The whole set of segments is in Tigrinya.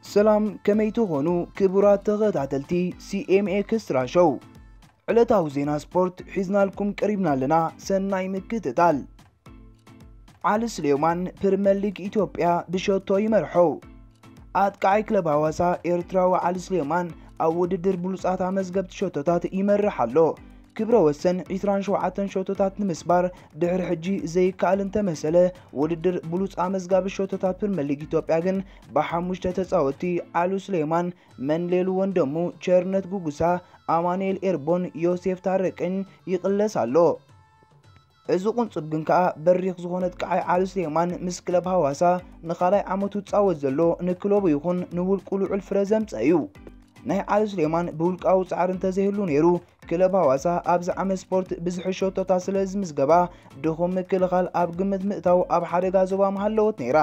ሰላም፣ ከመይ ትኾኑ ክቡራት ተኸታተልቲ ሲ ኤም ኤክስትራ ሾው? ዕለታዊ ዜና ስፖርት ሒዝናልኩም ቀሪብና ኣለና። ሰናይ ምክትታል። ዓሊ ስሌማን ፕሪመር ሊግ ኢትዮጵያ ብሸቶ ይመርሖ። ኣጥቃዓይ ክለብ ሃዋሳ ኤርትራዊ ዓሊ ስሌማን ኣብ ውድድር ብሉጻት ኣመዝገብቲ ሸቶታት ይመርሕ ኣሎ። ክብረ ወሰን ዕስራን ሸውዓተን ሸቶታት ንምስባር ድሕሪ ሕጂ ዘይከኣል እንተመሰለ፣ ውድድር ብሉጽ ኣመዝጋቢ ሸቶታት ፕሪመር ሊግ ኢትዮጵያ ግን ብሓሙሽተ ተጻወትቲ ዓሉ ስሌማን፣ መንሌሉ ወንደሙ፣ ቸርነት ጉጉሳ፣ ኣማኑኤል ኤርቦን ዮሴፍ ታረቀኝ ይቕለስ ኣሎ። እዚ ቁንጽብ ግን ከኣ በሪኽ ዝኾነ ኣጥቃዓይ ዓሊ ስሌማን ምስ ክለብ ሃዋሳ ንኻልኣይ ዓመቱ ዝጻወት ዘሎ ንክለቡ ይኹን ንውልቁ ልዑል ፍረ ዘምጸ እዩ። ናይ ዓሊ ስሌማን ብውልቃዊ ጻዕሪ እንተዘይህሉ ነይሩ፣ ክለብ ሃዋሳ ኣብዚ ዓመት ስፖርት ብዝሒ ሸቶታት ስለ ዝምዝገባ፣ ድኹም ምክልኻል ኣብ ግምት ምእታው ኣብ ሓደጋ ዞባ ምሃለወት ነይራ።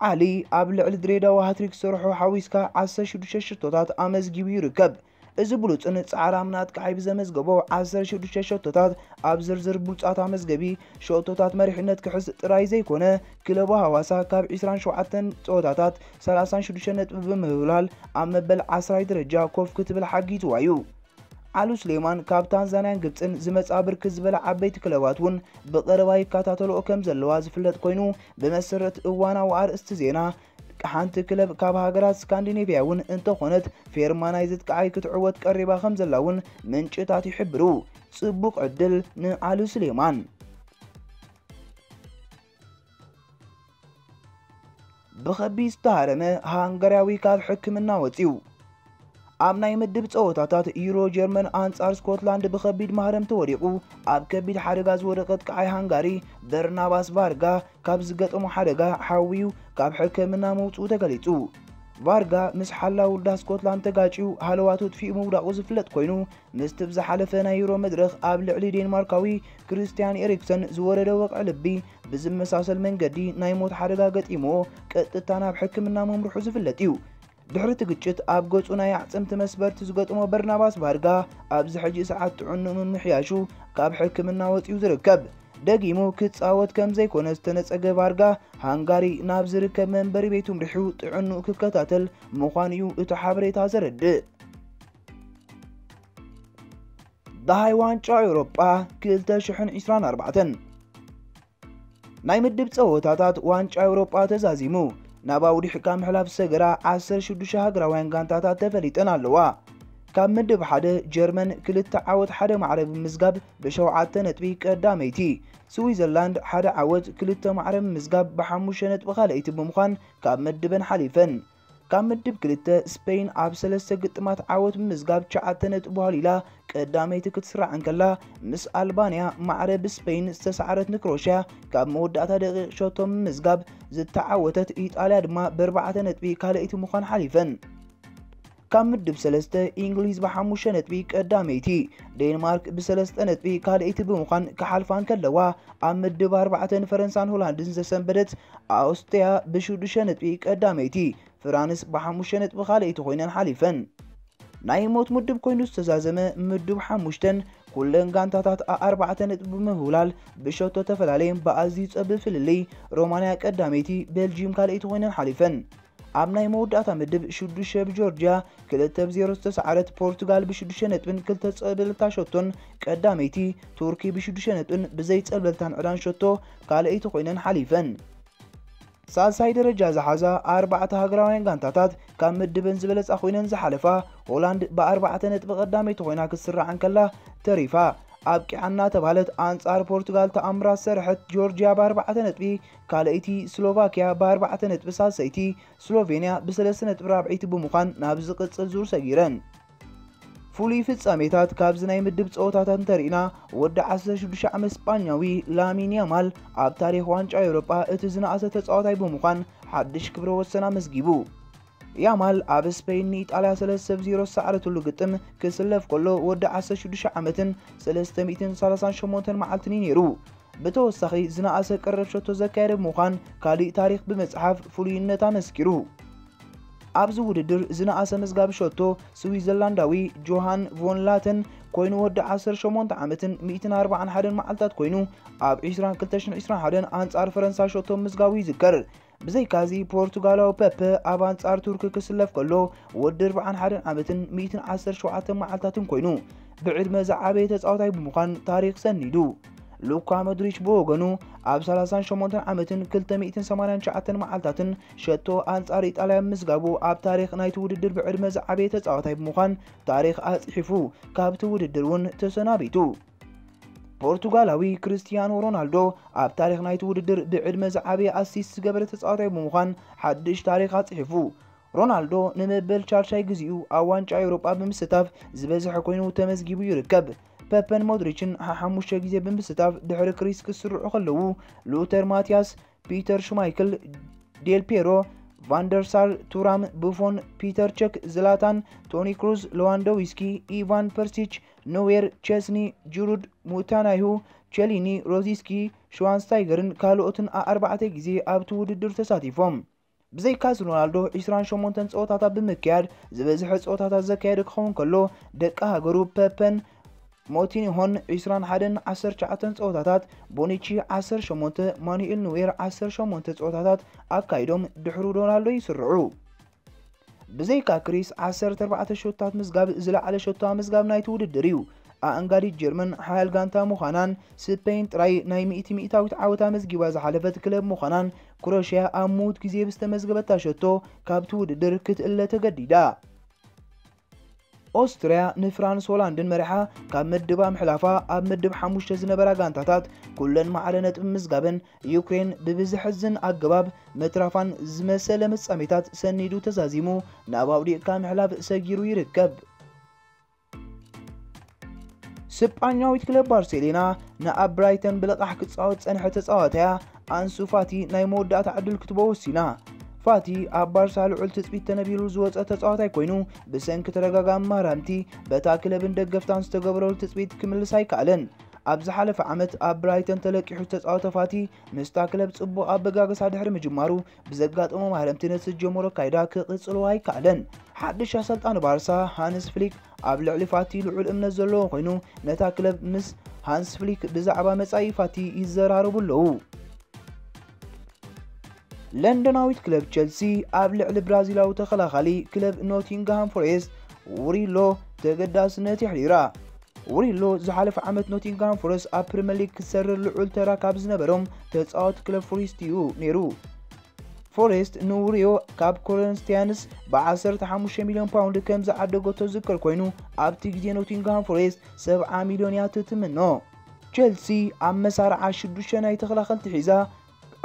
ዓሊ ኣብ ልዕሊ ድሬዳዋ ሃትሪክ ዝሰርሖ ሓዊስካ ዓሰርተ ሽዱሽተ ሸቶታት ኣመዝጊቡ ይርከብ። እዚ ብሉጽን ጻዕራምን ኣጥቃዓይ ብዘመዝገቦ ዓሰርተ ሽዱሽተ ሸቶታት ኣብ ዝርዝር ብሉጻት ኣመዝገቢ ሸቶታት መሪሕነት ክሕዝ ጥራይ ዘይኮነ፣ ክለቡ ሃዋሳ ካብ ዕስራን ሸውዓተን ጸወታታት ሰላሳን ሽዱሽተ ነጥቢ ብምብላል ኣብ መበል ዓስራይ ደረጃ ኮፍ ክትብል ሓጊዝዋ እዩ። ዓሉ ስሌማን ካብ ታንዛንያን ግብጽን ዝመጻ ብርክት ዝበላ ዓበይቲ ክለባት እውን ብቐረባ ይከታተልኦ ከም ዘለዋ ዝፍለጥ ኮይኑ፣ ብመሰረት እዋናዊ ኣርእስቲ ዜና፣ ሓንቲ ክለብ ካብ ሃገራት ስካንዲኔቭያ እውን እንተኾነት፣ ፌርማ ናይ ዘጥቃዓይ ክትዕወት ቀሪባ ከም ዘላ እውን ምንጭታት ይሕብሩ። ጽቡቕ ዕድል ንዓሉ ስሌማን። ብኸቢድ ዝተሃረመ ሃንጋርያዊ ካብ ሕክምና ወጺኡ። ኣብ ናይ ምድብ ጸወታታት ዩሮ ጀርመን ኣንጻር ስኮትላንድ ብኸቢድ ማህረም ተወዲቑ ኣብ ከቢድ ሓደጋ ዝወደቐ ኣጥቃዓይ ሃንጋሪ በርናባስ ቫርጋ ካብ ዝገጠሞ ሓደጋ ሓውዩ ካብ ሕክምና ምውጽኡ ተገሊጹ። ቫርጋ ምስ ሓላው ውልዳ ስኮትላንድ ተጋጭዩ ሃለዋቱ ጥፊኡ ምውዳቑ ዝፍለጥ ኮይኑ፣ ምስቲ ብዝሓለፈ ናይ ዩሮ መድረኽ ኣብ ልዕሊ ዴንማርካዊ ክርስቲያን ኤሪክሰን ዝወረደ ወቕዒ ልቢ ብዝመሳሰል መንገዲ ናይ ሞት ሓደጋ ገጢምዎ ቀጥታ ናብ ሕክምና ምምርሑ ዝፍለጥ እዩ። ድሕሪ እቲ ግጭት ኣብ ገጹ ናይ ኣዕጽምቲ መስበርቲ ዝገጥሞ በርናባስ ቫርጋ ኣብዚ ሕጂ ሰዓት ጥዕንኡ ምምሕያሹ ካብ ሕክምና ወጺኡ ዝርከብ። ደጊሙ ክጻወት ከም ዘይኮነ ዝተነጸገ ቫርጋ፣ ሃንጋሪ ናብ ዝርከብ መንበሪ ቤቱ ምሪሑ ጥዕንኡ ክከታተል ምዃኑ እዩ እቲ ሓበሬታ ዘረድእ። ደሃይ ዋንጫ ኤውሮጳ ክልተ ሽሕን ዕስራን ኣርባዕተን። ናይ ምድብ ጸወታታት ዋንጫ ኤውሮጳ ተዛዚሙ። ናብ ኣውዲሕካ ምሕላፍ ሰገራ ዓሰርተ ሽዱሽተ ሃገራውያን ጋንታታት ተፈሊጠን ኣለዋ። ካብ ምድብ ሓደ ጀርመን ክልተ ዓወት ሓደ ማዕረ ብምዝጋብ ብሸውዓተ ነጥቢ ቀዳመይቲ፣ ስዊዘርላንድ ሓደ ዓወት ክልተ ማዕረ ብምዝጋብ ብሓሙሽተ ነጥቢ ካልኣይቲ ብምዃን ካብ ምድበን ሓሊፈን። ካብ ምድብ ክልተ ስፔን ኣብ ሰለስተ ግጥማት ዓወት ብምዝጋብ ትሽዓተ ነጥቢ ዋሊላ ቀዳመይቲ ክትስራዕ እንከላ፣ ምስ ኣልባንያ ማዕረ ብስፔን ዝተሳዕረት ንክሮሽያ ካብ መወዳእታ ደቂቕ ሸቶ ብምዝጋብ ዝተዓወተት ኢጣልያ ድማ ብኣርባዕተ ነጥቢ ካልኣይቲ ምዃን ሓሊፈን። ካብ ምድብ ሰለስተ እንግሊዝ ብሓሙሽተ ነጥቢ ቀዳመይቲ፣ ዴንማርክ ብሰለስተ ነጥቢ ካልኣይቲ ብምዃን ክሓልፋ እንከለዋ፣ ኣብ ምድብ ኣርባዕተ ንፈረንሳን ሆላንድን ዘሰንበደት ኣውስትርያ ብሽዱሽተ ነጥቢ ቀዳመይቲ፣ ፍራንስ ብሓሙሽተ ነጥቢ ካልኣይቲ ኮይነን ሓሊፈን። ናይ ሞት ምድብ ኮይኑ ዝተዛዘመ ምድብ ሓሙሽተን ኩለን ጋንታታት ኣርባዕተ ነጥቢ ብምውላል ብሸቶ ተፈላለየን ብኣዝዩ ጸቢብ ፍልልይ ሮማንያ ቀዳመይቲ፣ ቤልጂም ካልኣይቲ ኮይነን ሓሊፈን። ኣብ ናይ መወዳእታ ምድብ ሽዱሽተ ብጆርጅያ ክልተ ብ ዜሮ ዝተሰዓረት ፖርቱጋል ብሽዱሽተ ነጥብን ክልተ ጸብለልታ ሸቶን ቀዳመይቲ፣ ቱርኪ ብሽዱሽተ ነጥብን ብዘይ ጸብለልታን ዕዳን ሸቶ ካልኣይቲ ኮይነን ሓሊፈን። ሳልሳይ ደረጃ ዝሓዛ ኣርባዕተ ሃገራውያን ጋንታታት ካብ ምድበን ዝበለጻ ኮይነን ዝሓለፋ፣ ሆላንድ ብኣርባዕተ ነጥቢ ቀዳመይቲ ኮይና ክትስራዕ እንከላ ተሪፋ። ኣብቂዓ እናተባህለት ኣንጻር ፖርቱጋል ተኣምራት ዝሰርሐት ጆርጅያ ብኣርባዕተ ነጥቢ ካልኣይቲ፣ ስሎቫኪያ ብኣርባዕተ ነጥቢ ሳልሰይቲ፣ ስሎቬንያ ብሰለስተ ነጥቢ ራብዐይቲ ብምዃን ናብ ዝቕጽል ዙር ሰጊረን። ፍሉይ ፍጻሜታት ካብዚ ናይ ምድብ ጸወታታት እንተሪእና፣ ወዲ ዓሰርተ ሽዱሽተ ዓመት ስጳኛዊ ላሚን ያማል ኣብ ታሪኽ ዋንጫ ኤውሮጳ እቲ ዝነኣሰ ተጻዋታይ ብምዃን ሓድሽ ክብረ ወሰን ኣመዝጊቡ። ያማል ኣብ ስፔን ንኢጣልያ ሰለስተ ብ ዜሮ ዝሰዓረትሉ ግጥም ክስለፍ ከሎ ወዲ ዓሰርተ ሽዱሽተ ዓመትን ሰለስተ ሚእትን ሰላሳን ሸሞንተን መዓልትን እዩ ነይሩ። ብተወሳኺ ዝነኣሰ ቀረብ ሸቶ ዘካየደ ብምዃን ካሊእ ታሪኽ ብምጽሓፍ ፍሉይነት ኣመስኪሩ። ኣብዚ ውድድር ዝነኣሰ መዝጋቢ ሸቶ ስዊዘርላንዳዊ ጆሃን ቮን ላተን ኮይኑ፣ ወዲ ዓሰርተ ሸሞንተ ዓመትን ሚእትን ኣርባዓን ሓደን መዓልታት ኮይኑ፣ ኣብ ዕስራን ክልተ ሽሕን ዕስራን ሓደን ኣንጻር ፈረንሳ ሸቶ ምዝጋቡ ይዝከር። ብዘይካዚ ፖርቱጋላዊ ፐፐ ኣብ ኣንጻር ቱርክ ክስለፍ ከሎ፣ ወዲ ኣርባዓን ሓደን ዓመትን ሚእትን ዓሰርተ ሸውዓተን መዓልታትን ኮይኑ፣ ብዕድመ ዝዓበየ ተጻዋታይ ብምዃን ታሪኽ ሰኒዱ። ሉካ ሞድሪች ብወገኑ፣ ኣብ ሰላሳን ሸሞንተን ዓመትን ክልተ ሚእትን ሰማንያን ትሽዓተን መዓልታትን ሸቶ ኣንጻር ኢጣልያ ምዝጋቡ፣ ኣብ ታሪኽ ናይቲ ውድድር ብዕድመ ዝዓበየ ተጻዋታይ ብምዃን ታሪኽ ኣጽሒፉ፣ ካብቲ ውድድር እውን ተሰናቢቱ። ፖርቱጋላዊ ክርስቲያኖ ሮናልዶ ኣብ ታሪኽ ናይቲ ውድድር ብዕድመ ዝዓበየ ኣሲስት ዝገበረ ተጻዋታይ ብምዃን ሓድሽ ታሪኽ ኣጽሒፉ። ሮናልዶ ንመበል ሻድሻይ ግዜኡ ኣብ ዋንጫ ኤውሮጳ ብምስታፍ ዝበዝሐ ኮይኑ ተመዝጊቡ ይርከብ። ፐፐን ሞድሪችን ሓሓሙሽተ ግዜ ብምስታፍ ድሕሪ ክሪስ ክስርዑ ከለዉ፣ ሉተር ማቲያስ፣ ፒተር ሽማይክል፣ ዴል ፔሮ፣ ቫንደርሳር፣ ቱራም፣ ቡፎን፣ ፒተር ቸክ፣ ዝላታን፣ ቶኒ ክሩዝ፣ ሌዋንዶውስኪ፣ ኢቫን ፐርሲች፣ ኖዌር፣ ቸስኒ፣ ጅሩድ፣ ሙታናይሁ፣ ቸሊኒ፣ ሮዚስኪ፣ ሽዋንስታይገርን ካልኦትን ኣርባዕተ ግዜ ኣብቲ ውድድር ተሳቲፎም። ብዘይካዚ ሮናልዶ ዕስራን ሸሞንተን ጸወታታት ብምክያድ ዝበዝሐ ጸወታታት ዘካየደ ክኸውን ከሎ፣ ደቂ ሃገሩ ፐፐን ሞቲኒሆን ዕስራን ሓደን ዓሰርተ ትሽዓተን ጸወታታት፣ ቦኒቺ ዓሰርተ ሸሞንተ፣ ማኑኤል ኑዌር ዓሰርተ ሸሞንተ ጸወታታት ኣካይዶም ድሕሩ ሮናልዶ ይስርዑ። ብዘይካ ክሪስ ዓሰርተ ኣርባዕተ ሸቶታት ምዝጋብ ዝለዓለ ሸቶ ምዝጋብ ናይቲ ውድድር እዩ። ኣእንጋዲት ጀርመን ሓያል ጋንታ ምዃናን ስፔን ጥራይ ናይ ሚእቲ ሚእታዊት ዓወት ኣመዝጊባ ዝሓለፈት ክለብ ምዃናን ክሮሽያ ኣብ ምዉት ግዜ ብዝተመዝገበታ ሸቶ ካብቲ ውድድር ክትእለ ተገዲዳ። ኦስትርያ ንፍራንስ ሆላንድን መሪሓ ካብ ምድባ ምሕላፋ ኣብ ምድብ ሓሙሽተ ዝነበራ ጋንታታት ኩለን ማዕረ ነጥቢ ምዝጋበን ዩክሬን ብብዘሕዝን ኣገባብ ምትራፋን ዝመሰለ ፍጻሜታት ሰኒዱ ተዛዚሙ ናብ ኣውዲቕካ ምሕላፍ ሰጊሩ ይርከብ። ስጳኛዊት ክለብ ባርሴሎና ንኣብ ብራይተን ብልቓሕ ክጻወት ጸንሐ ተጻዋታያ ኣንሱ ፋቲ ናይ መወዳእታ ዕድል ክትቦ ወሲና። ፋቲ ኣብ ባርሳ ልዑል ትጽቢት ተነቢሩ ዝወጸ ተጻዋታይ ኮይኑ፣ ብሰንኪ ተደጋጋሚ ማህራምቲ በታ ክለብን ደገፍታን ዝተገበረሉ ትጽቢት ክምልስ ኣይከኣለን። ኣብ ዝሓለፈ ዓመት ኣብ ብራይተን ተለቂሑ ዝተጻወተ ፋቲ ምስታ ክለብ ጽቡቕ ኣበጋግሳ ድሕሪ ምጅማሩ ብዘጋጠሞ ማህረምቲ ነቲ ዝጀመሮ ኣካይዳ ክቕጽሎ ኣይከኣለን። ሓድሽ ኣሰልጣኒ ባርሳ ሃንስ ፍሊክ ኣብ ልዕሊ ፋቲ ልዑል እምነት ዘለዎ ኮይኑ ነታ ክለብ ምስ ሃንስ ፍሊክ ብዛዕባ መጻኢ ፋቲ ይዘራረቡ ኣለዉ። ለንደናዊት ክለብ ቸልሲ ኣብ ልዕሊ ብራዚላዊ ተኸላኻሊ ክለብ ኖቲንግሃም ፎሬስት ውሪሎ ተገዳስነት የሕዲራ። ውሪሎ ዝሓለፈ ዓመት ኖቲንግሃም ፎረስት ኣብ ፕሪምየር ሊግ ክሰርር ልዑል ተራ ካብ ዝነበሮም ተጻወቲ ክለብ ፎሬስት እዩ ነይሩ። ፎሬስት ንውሪዮ ካብ ኮረንስቲያንስ ብ ዓሰርተ ሓሙሽተ ሚልዮን ፓውንድ ከም ዝዓደገቶ ዝዝከር ኮይኑ ኣብቲ ግዜ ኖቲንግሃም ፎሬስት ሰብዓ ሚልዮን እያ ትትምኖ። ቸልሲ ኣብ መሳርዓ ሽዱሽተ ናይ ተኸላኸልቲ ሒዛ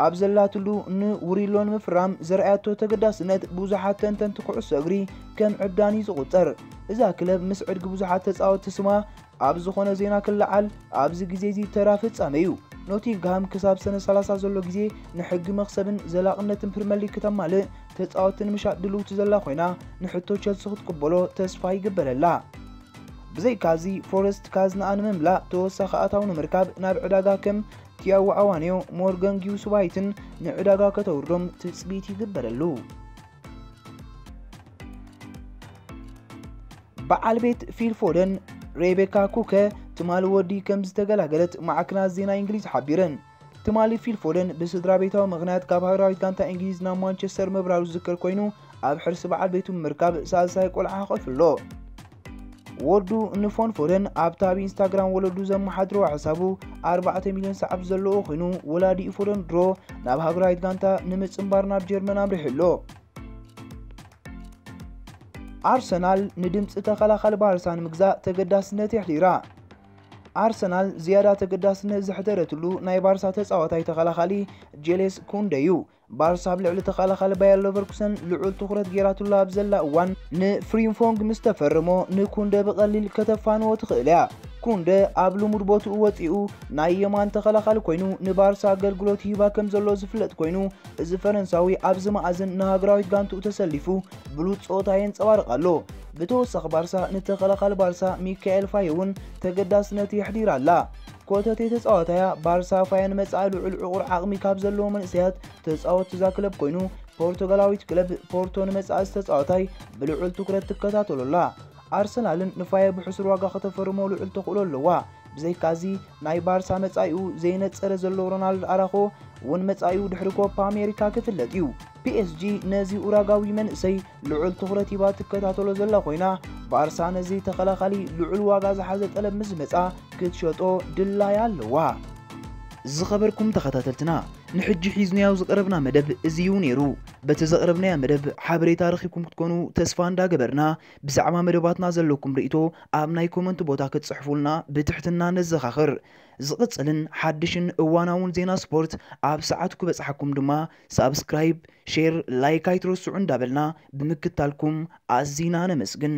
ኣብ ዘላትሉ ንውሪሎ ንምፍራም ዘርኣያቶ ተገዳስነት ብዙሓት ተንተንቲ ኩዕሶ እግሪ ከም ዕብዳን እዩ ዝቑጸር። እዛ ክለብ ምስ ዕድጊ ብዙሓት ተጻወትቲ ስማ ኣብ ዝኾነ ዜና ክለዓል ኣብዚ ግዜ እዚ ተራ ፍጻመ እዩ። ኖቲንግሃም ክሳብ ሰነ ሰላሳ ዘሎ ግዜ ንሕጊ መኽሰብን ዘላቕነትን ፕሪምየር ሊግ ክተማልእ ተጻወትቲ ንምሻጥ ድልውቲ ዘላ ኮይና ንሕቶ ቸልሲ ክትቅበሎ ተስፋ ይግበረላ። ብዘይካዚ ፎረስት ካዝናኣ ንምምላእ ተወሳኺ ኣታዊ ንምርካብ ናብ ዕዳጋ ከም ቲያዎ ኣዋንዮ፣ ሞርጋን ጊውስ ዋይትን ንዕዳጋ ከተውርዶም ትጽቢት ይግበረሉ። በዓል ቤት ፊል ፎደን ሬቤካ ኩከ ትማሊ ወዲ ከም ዝተገላገለት ማዕከናት ዜና እንግሊዝ ሓቢረን። ትማሊ ፊል ፎደን ብስድራ ቤታዊ ምኽንያት ካብ ሃገራዊት ጋንታ እንግሊዝ ናብ ማንቸስተር ምብራሩ ዝዝከር ኮይኑ ኣብ ሕርሲ በዓል ቤቱ ብምርካብ ሳልሳይ ቆልዓ ሓቆፍሎ። ወዱ ንፎን ፎደን ኣብታ ኣብ ኢንስታግራም ወለዱ ዘመሓድረዋ ሕሳቡ ኣርባዕተ ሚልዮን ሰዓብ ዘለዎ ኮይኑ ወላዲኡ ፎደን ድሮ ናብ ሃገራዊት ጋንታ ንምጽንባር ናብ ጀርመን ኣምሪሑ ኣሎ። ኣርሰናል ንድምፂ ተኸላኻሊ ባርሳ ንምግዛእ ተገዳስነት የሕዲራ። ኣርሰናል ዝያዳ ተገዳስነት ዘሕደረትሉ ናይ ባርሳ ተጻዋታይ ተኸላኻሊ ጄሌስ ኩንደ እዩ። ባርሳ ኣብ ልዕሊ ተኸላኻሊ ባየር ሌቨርኩሰን ልዑል ትኹረት ገይራትሉ ኣብ ዘላ እዋን ንፍሪምፖንግ ምስ ተፈርሞ ንኩንደ ብቐሊል ከተፋንዎ ትኽእል እያ። ኩንደ ኣብ ልሙድ ቦትኡ ወጺኡ ናይ የማን ተኸላኻሊ ኮይኑ ንባርሳ ኣገልግሎት ይህባ ከም ዘሎ ዝፍለጥ ኮይኑ እዚ ፈረንሳዊ ኣብዚ መኣዝን ንሃገራዊት ጋንትኡ ተሰሊፉ ብሉጽ ጸወታ የንጸባርቕ ኣሎ። ብተወሳኺ ባርሳ ንተኸላኻሊ ባርሳ ሚካኤል ፋይ እውን ተገዳስነት የሕዲራ ኣላ። ኮተቴ ተጻዋታያ ባርሳ ፋያ ንመጻኢ ልዑል ዕቑር ዓቕሚ ካብ ዘለዎ መንእሰያት ተጻወትቲ እዛ ክለብ ኮይኑ፣ ፖርቱጋላዊት ክለብ ፖርቶ ንመጻኢ ተጻዋታይ ብልዑል ትኩረት ትከታተሎ ኣላ። ኣርሰናልን ንፋየ ብሕሱር ዋጋ ከተፈርሞ ልዑል ተኽእሎ ኣለዋ። ብዘይካዚ ናይ ባርሳ መጻኢኡ ዘይነጸረ ዘሎ ሮናልድ ኣራኾ እውን መጻኢኡ ድሕሪ ኮፓ ኣሜሪካ ክፍለጥ እዩ። ፒኤስጂ ነዚ ኡራጋዊ መንእሰይ ልዑል ትኹረት ሂባ ትከታተሎ ዘላ ኮይና፣ ባርሳ ነዚ ተኸላኻሊ ልዑል ዋጋ ዝሓዘ ጠለብ ምስ መጻ ክትሸጦ ድላያ ኣለዋ። ዝኸበርኩም ተኸታተልትና፣ ንሕጂ ሒዝናዮ ዝቐረብና መደብ እዚ እዩ ነይሩ። በቲ ዘቕረብናዮ መደብ ሓበሬታ ረኺብኩም ክትኮኑ ተስፋ እንዳገበርና፣ ብዛዕባ መደባትና ዘለኩም ርእይቶ ኣብ ናይ ኮመንት ቦታ ክትጽሕፉልና ብትሕትና ነዘኻኽር። ዝቕጽልን ሓድሽን እዋናውን ዜና ስፖርት ኣብ ሰዓቱ ክበጽሓኩም ድማ ሳብስክራይብ፣ ሼር፣ ላይክ ኣይትረስዑ እንዳበልና ብምክታልኩም ኣዚና ነመስግን።